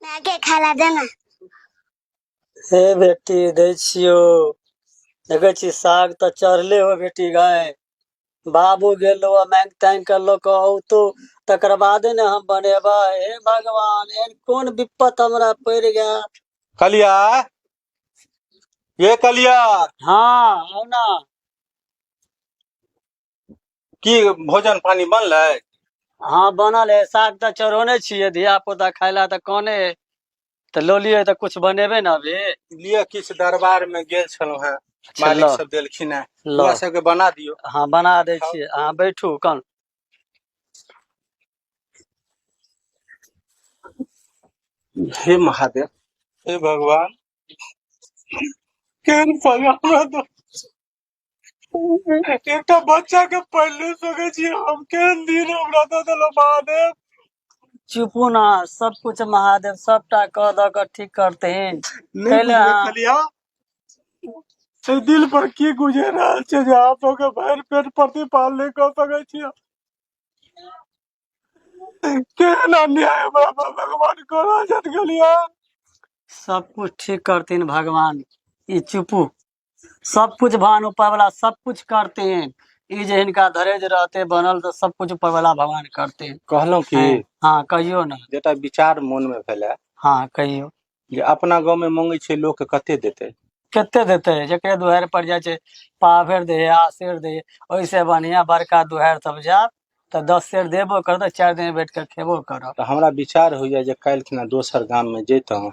मायके खाय ला देना। हे बेटी दै छियौ, देखै छी साग तऽ चढ़ले हो बेटी गाय। बाबू गेलो आ मांगि तांगि कऽ लऽ कऽ औतो तकर बादे ने हम बनेबै। हे भगवान, एहन कोन विपत हमरा पड़ि गेल। कलिया, ये कलिया। हाँ आउ ना। की भोजन पानी बनलै? हाँ बनल है, साग तऽ चढ़ौने छियै, धिया पुता खाय ला तऽ कने है, तऽ लऽ लियै तऽ कुछ बनेबै ने अभी। लिअ, किछु दरबार में गेल छलहुँ हेँ, अच्छा, मालिक लऽ सब देलखिन हेँ, लऽ बौआ सबके बना दियौ। हाँ बना दै खाउ। छियै, अहाँ बैठू कन। हे महादेव, हे भगवान, केहन सजा हमरा दऽ, एकटा बच्चा के पढ़ि नहि सकै छी हम, केहन दिन हमरा दऽ देलहुँ महादेव। चुपू ना, सब कुछ महादेव सबटा कऽ दऽ कऽ ठीक करथिन। नहि कैले बुझबै अहाँ कलिया, से दिल पर की गुजरि रहल छै जे अहाँ सबके भरि पेट प्रतिपाल नहि कऽ सकै छियै। केहन अन्याय हमरा पर भगवान कऽ रहल छथि कलिया। सब कुछ ठीक करथिन भगवान, ई चुपू, सब कुछ भगवान ऊपर वाला सब कुछ करथिन। ई जे हिनका धैर्य रहते बनल तऽ सब कुछ ऊपर वाला भगवान करथिन। कहलहुँ की? हाँ कहियौ ने। जेटा विचार मोन मे भेलै। हाँ कहियौ। जे अपना गाँव मे मंगै छै लोक, कते देतै? कते देतै? जकरे दुआरि पर जाइ छै पाभरि दै हइ, आसेर दै हइ, ओहिसँ बढ़िआँ बड़का दुआरि सब जायब तऽ 10 सेर देबो करत, 4 दिन बैठ कऽ खेबो करब। तऽ हमरा विचार होइया जे काल्हि खिना दोसर गाम मे जैतहुँ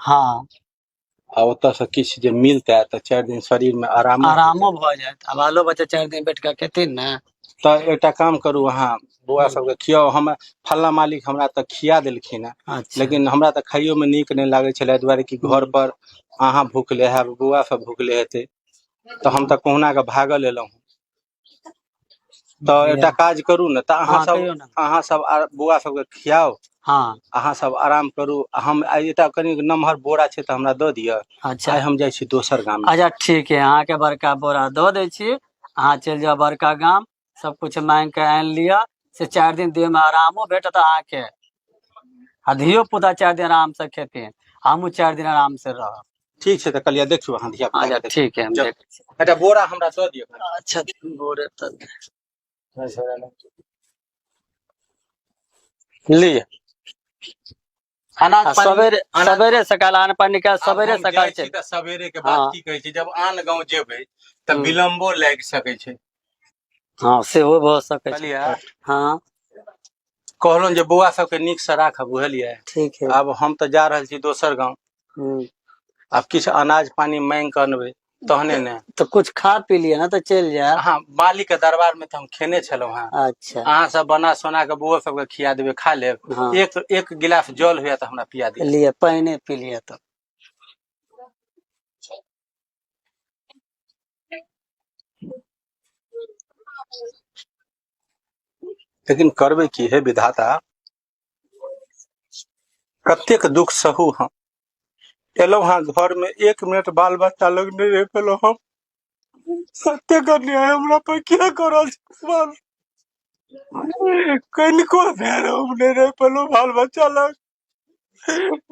आ ओतऽ से किछु जे मिलतै तऽ 4 दिन शरीर मे आरामो आरामो भऽ जायत आ बालो बच्चा 4 दिन बैठ कऽ खेथिन ने। तऽ एकटा काम करू, अहाँ बौआ सबके खियाउ। हम फल्लाँ मालिक हमरा तऽ खिया देलखिन हेँ, लेकिन हमरा तऽ खाइयो मे नीक नहि लागै छलै, एहि दुआरे कि घर पर अहाँ भुखले हैब, बौआ सब भुखले हेतै, तऽ हम तऽ कहुना कऽ भागल एलहुँ। तऽ एकटा काज करू ने, तऽ अहाँ सब कहियौ ने। अहाँ सब बौआ सबके खियाउ। अहाँ सब आराम करू। हम आइ एकटा कनि नमहर बोरा छै तऽ हमरा दऽ दिअ। आइ हम जाइ छी दोसर गाम। अच्छा ठीक है, अहाँके बड़का बोरा दऽ दै छी, अहाँ चलि जाउ बड़का गाम, सब कुछ मांगि कऽ आनि लिअ, से 4 दिन देह मे आरामो भेटत अहाँके, आ धियो पुता 4 दिन आराम से खेथिन, हमहूँ 4 दिन आराम से रहब। ठीक छै, तऽ कलिया देखियौ अहाँ धिया पुता अच्छा के देखियौ। ठीक है, हम जाउ। देखै छी। एकटा बोरा हमरा दऽ दिअ। अच्छा बोरे तऽ लिअ। अनाज आ पानी सवेरे अनाज सवेरे सकाल आन पानी निकाल आब सवेरे हम सकाल जाइ छी चलि तऽ सवेरे के बात की कहै छै, जब आन गाँव जेबै तऽ विलम्बो लागि सकै छै। हँ सेहो भऽ सकै छै। कहलियै कहलहुँ जे बौआ सबके नीक से राखब, बुझलियै? ठीक है। आब हम तऽ जा रहल छी दोसर गाँव। आब किछु अनाज पानी मांगि कऽ अनबै तहने ने। तऽ कुछ खा पी लिअ ने तऽ चलि जायब। अहाँ मालिक के दरबार मे तऽ हम खेने छलहुँ हेँ। अहाँ सब बना सोना कऽ बौआ सबके खिया देबै, खा लेब। एक एक गिलास जल होइया तऽ हमरा पिया दिअ। लिअ, पानिए पी लिअ तऽ। लेकिन करबै की हे विधाता, कतेक दुख सहू हम। एलहुँ हँ घर मे 1 मिनट बाल बच्चा लग नहि रहि पेलहुँ हम। कतेक अन्याय हमरा पर किया कऽ रहल छी भगवान? कनिको देर हम नहि रहि पेलहुँ बाल बच्चा लग,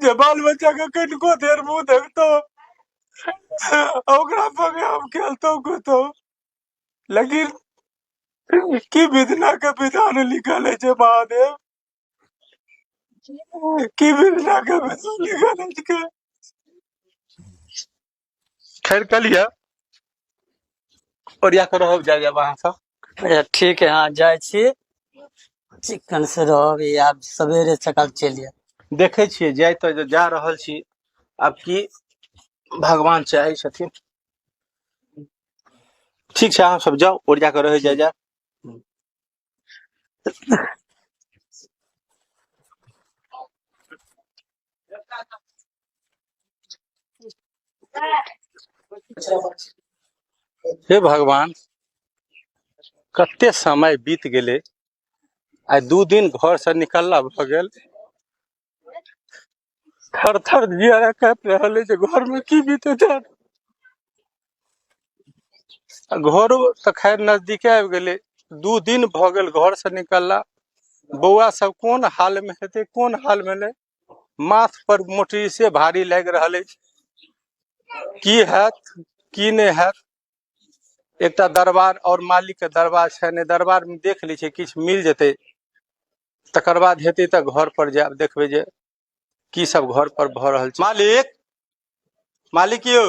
जे बाल बच्चा के कनिको देर मुँह देखतहुँ, ओकरा संगे हम खेलतहुँ कूदतहुँ, लेकिन की विधना के विधान लिखल अछि महादेव, की विधना के विधान लिखल अछि के। खैर कलिया ओरिया कऽ रहब, जाय जायब अहाँ सब। अच्छा ठीक है, हाँ जाइ छी, चिकन से रहब, ई आब सवेरे सकाल चलि जायब। देखै छियै, जाय तऽ जा रहल छी, आब की भगवान चाहै छथिन। ठीक छै, अहाँ सब जाउ, ओरिया कऽ रहै जाय जायब। हे भगवान, कते समय बीत गेलै, आइ 2 दिन घर से निकलला भऽ गेल। थर थर जियारा काँपि रहल अछि जे घर मे की बीतैत हैत। आ घरो तऽ खैर नजदीके आबि गेलै, 2 दिन भऽ गेल घर से निकलला। बौआ सब कोन हाल मे हेतै, कोन हाल मे नहि, माथ पर मोटरी से भारी लागि रहल अछि। की हैत की नहि हैत। एकटा दरबार और मालिक के दरबार छै ने, दरबार में देख लै छै किछु मिल जेतै तकर बाद हेतै तऽ घर पर जायब, देखबै जे की सब घर पर भऽ रहल छै। मालिक, मालिक यौ।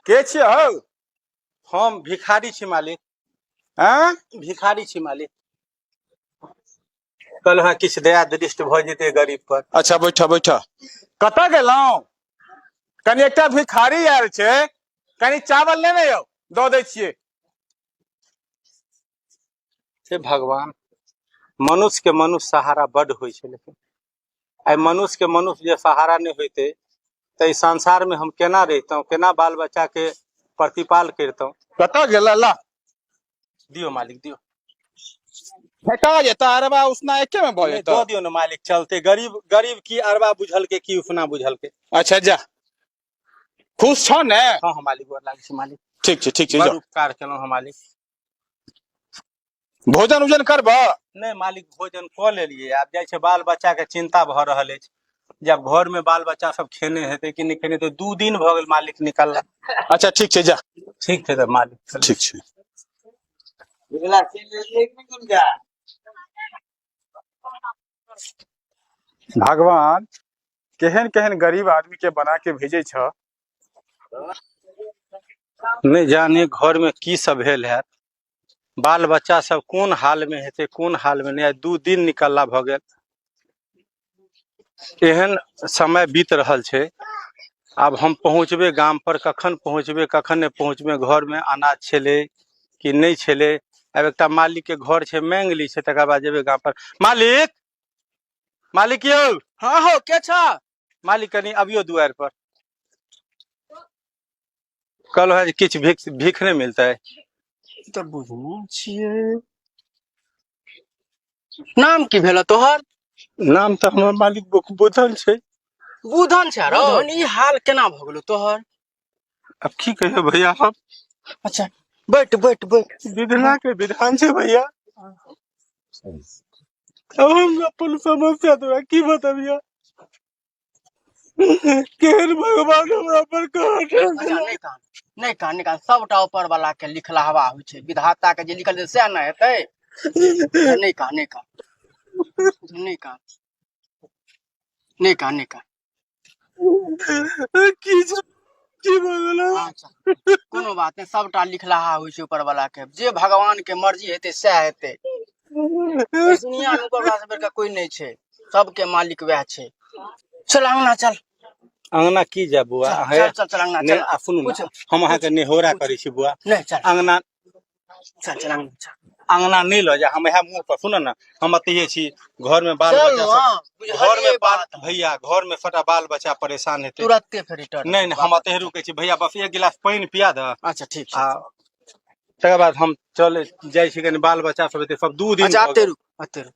के छियै हौ? हम भिखारी छी मालिक। आँय? भिखारी छी मालिक। कहलहुँ हँ किछु दया दृष्टि भऽ जेतै गरीब पर। अच्छा बैठ बैठ। कतऽ गेलहुँ? कनि एकटा भिखारी आयल छै, कनि चावल लेने यौ, दऽ दै छियै। हे भगवान, मनुष्य के मनुष्य सहारा बड होइ छै, लेकिन आइ मनुष्य के मनुष्य जे सहारा नहि होइतै तऽ एहि संसार में हम केना रहितहुँ, केना बाल बच्चा के प्रतिपाल करितहुँ। कतऽ गेल? ला दियौ मालिक दियौ। फेटा जेता अरबा उसना एके में भऽ नहि, जेता। दऽ दियौ ने मालिक, चलते। गरीब गरीब की अरबा बुझलकै की उसना बुझलकै। अच्छा जा, खुश छौ ने? हँ हँ मालिक, गोर लागै छी मालिक। ठीक छै ठीक छै, बड़ जाउ। उपकार केलहुँ हँ मालिक। भोजन उजन करबह? नहि मालिक, भोजन कऽ लेलियै, आब जाइ छै बाल बच्चा के चिंता भऽ रहल अछि जे आब घर में बाल बच्चा सब खेने हेतै कि नहि खेने हेतै। 2 दिन भऽ गेल मालिक निकलला। अच्छा ठीक छै, जा। ठीक छै तऽ मालिक। ठीक छै। भगवान केहन केहन गरीब आदमी के बना के भेजै छ। नहि जाने घर में की सब भेल हैत, बाल बच्चा सब कोन हाल में हेतै कोन हाल में नहि। आइ 2 दिन निकलला भऽ गेल, एहन समय बीत रहल छै। आब हम पहुँचबै गाम पर, कखन पहुँचबै कखन नहि पहुँचबै, घर में अनाज छलै कि नहि छलै। आब एकटा मालिक के घर छै, मांगि लै छै, तकर बाद जेबै गाम पर। मालिक, मालिक यौ। हँ हौ, के छ? मालिक कनि अबियौ दुआरि पर। कहलहुँ हँ जे किछु भीख भीख नहि मिलतै? तऽ बुझने छियै। नाम की भेल तोहर? नाम तऽ हमर मालिक बुधन छै। बुधन छै रौ? बुधन, ई हाल केना भऽ गेलौ तोहर? अब की कहियो भैया हम। अच्छा बैठ बैठ बैठ। विधना के विधान छै भैया। अब हम अपन समस्या तोरा की बतबिया, केहन भगवान हमरा पर कहत। अच्छा नहि कान नहि कान नहि कान, सबटा ऊपर वाला के लिखला हवा होइ छै, विधाता के जे लिखल छै सएह ने हेतै। अच्छा, नहि कान नहि कान नहि कान नहि कान नहि कान। की छै? की भऽ गेलै? अच्छा कोनो बात नहि, सबटा लिखलाहा होइ छै ऊपर वाला के, जे भगवान के मर्जी हेतै सएह हेतै। एहि दुनिया मे ऊपर वाला से बढ़िकऽ कोई नहि छै, सबके मालिक वएह छै। चल अंगना चल। अंगना की जाय बुआ? चल चल चल चल अंगना नहि चल। आ सुनू ने, कुछ हम अहाँके नेहोरा करै छी बुआ। नहि चल अंगना चल चल अंगना चल। अंगना नहि लऽ जा, हम इएह मुँह पर सुन ने, हम एतहिए छी, घर में बाल चल बच्चा सब, ना, घर में बुझलियै बाल बात। भैया घर में सबटा बाल बच्चा परेशान हेतै। तुरते फेर रिटर्न। नहि नहि, हम एतहि रुकै छी भैया, बस 1 गिलास पानि पिया दऽ। अच्छा ठीक छै। आ तकर बाद हम चल जाइ छी, कनि बाल बच्चा सब हेतै सब, 2 दिन अच्छा भऽ एते गेल। रुक एते रुक।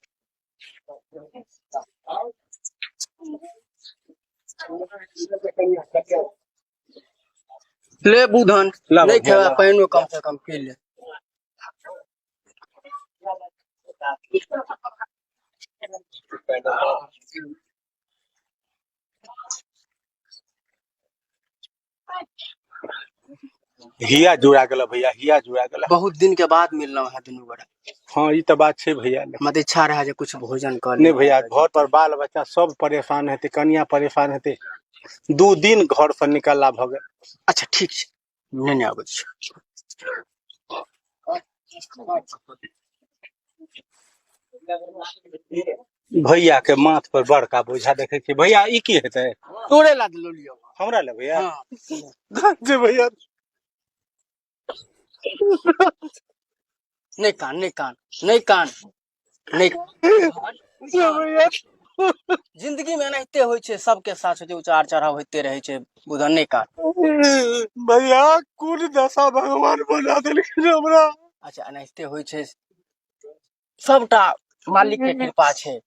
ले बुधन, ला नहीं भैया, खेबा ला। पानिओ कम से कम पी ले। हिया जुड़ा गेल भैया, हिया जुड़ा गेल। बहुत दिन के बाद मिललहुँ है दुनू गोरा। हाँ ई तऽ बात छै भैया। हमरा तऽ इच्छा रहे जे कुछ भोजन कर नहीं भैया, घर पर बाल बच्चा सब परेशान हेतै, कनिया परेशान हेतै, 2 दिन घर से निकलला भऽ गेल। अच्छा ठीक छै, नहि आबै छी। भैया के माथ पर बड़का बोझा देखे छी भैया, ई की हेतै? तोरे ला देलो लियो। हमरा ले भैया? हाँ। जे भैया। नहीं कान नहीं कान नहीं कान नहीं। जे भैया। जिंदगी में एनाहिते होइ छै, सबके साथ होइ छै, उतार चढ़ाव होइते रहै छै। बुधन नहीं कान। भैया कोन दशा भगवान बना देलखिन हमरा। अच्छा एनाहिते होइ छै, सबटा मालिक के कृपा छै।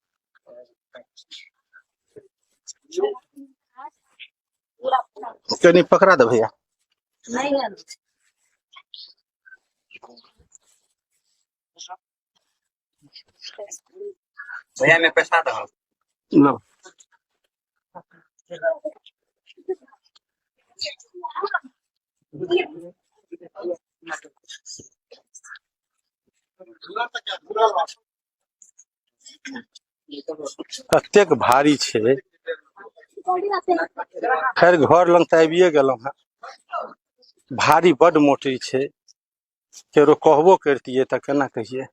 कनि पकड़ा दे भैया। भैया में पैसा दहो। लो। कतेक भारी छै। खैर घर लग तऽ आबिये गेलहुँ हेँ। भारी बड्ड मोटरी छै, केकरो कहबो करितियै तऽ केना कहियै।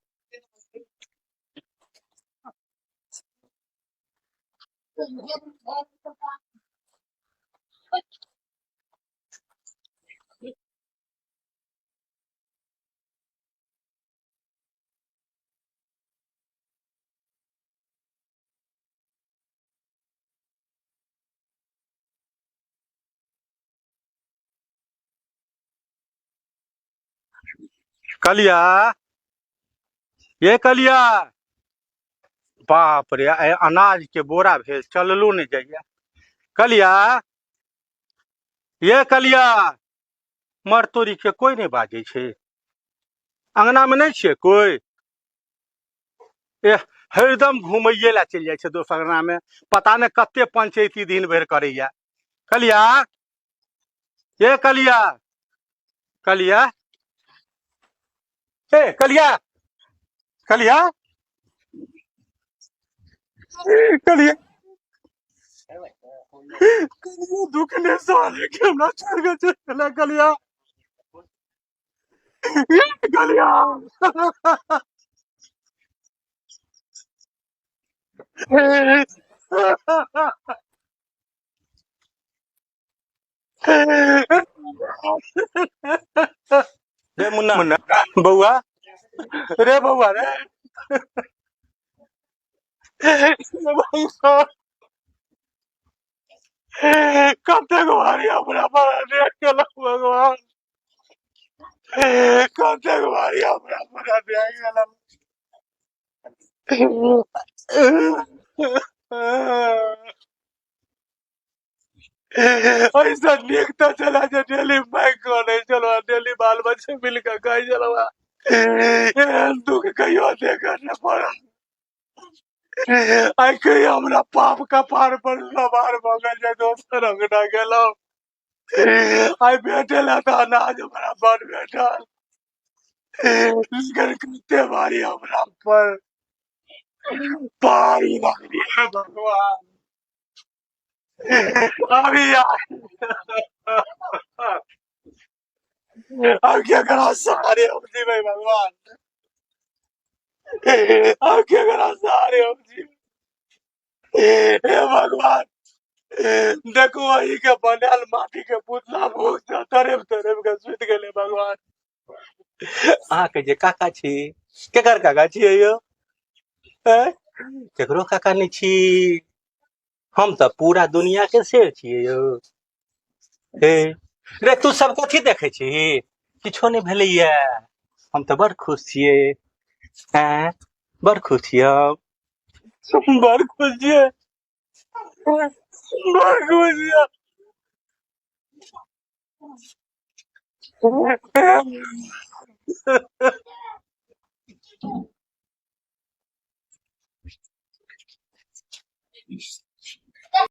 कलिया, ये कलिया, बाप रे, आइ अनाज के बोरा भेल, चललो नहि जाइया। कलिया, ये कलिया, मर तोरी के कोई नहि बाजै छै। अंगना मे नहि छियै कोई? एह, हरदम घुमैये ला चलि जाइ छै दोसर अंगना मे, पता नहि कते पंचैती दिन भरि करैया। कलिया, ये कलिया, कलिया, ए कलिया, कलिया, कलिया, कलिया, दुख ने साले के हमरा छोड़ के चलि गेलै कलिया, कलिया। रे मुन्ना, मुन्ना बउआ रे, बउआ रे, बउआ, कतेक भारी हमरा पर अन्याय केलक भगवान, कतेक भारी हमरा पर अन्याय केलक। ऐसा नीक तऽ छलै जे डेली माँगि कऽ अनै छलहुँ, डेली बाल बच्चा मिल कऽ खाइ छलहुँ। एहन दुःख कहियो देखऽ नहि पड़ल। आइ कहियो हमरा पाप कपार पर सवार भऽ गेल जे दोसर अंगना गेलहुँ। आइ भेटल तऽ अनाज हमरा बड़ भेटल, लेकिन कते भारी हमरा पर पारी लागली भगवान। अभी अब केकरा सहारे हम जीबै भगवान, अब केकरा सहारे हम जीबै? हे भगवान, देखू अही के बनायल माटी के पुतला भूख से तड़प तड़प के सुति गेलै भगवान। अहाँके जे काका छी, केकर काका छियै यौ? केकरो काका नहि छी, हम तऽ पूरा दुनिया के शेर छियै यौ। हे रे, तू सब कथी देखै छी? किछो नहि भेलैया, हम तऽ बड़ खुश छियै। आँय, बड़ खुश छियै हम, बड़ खुश छियै, बड़ खुश छियै।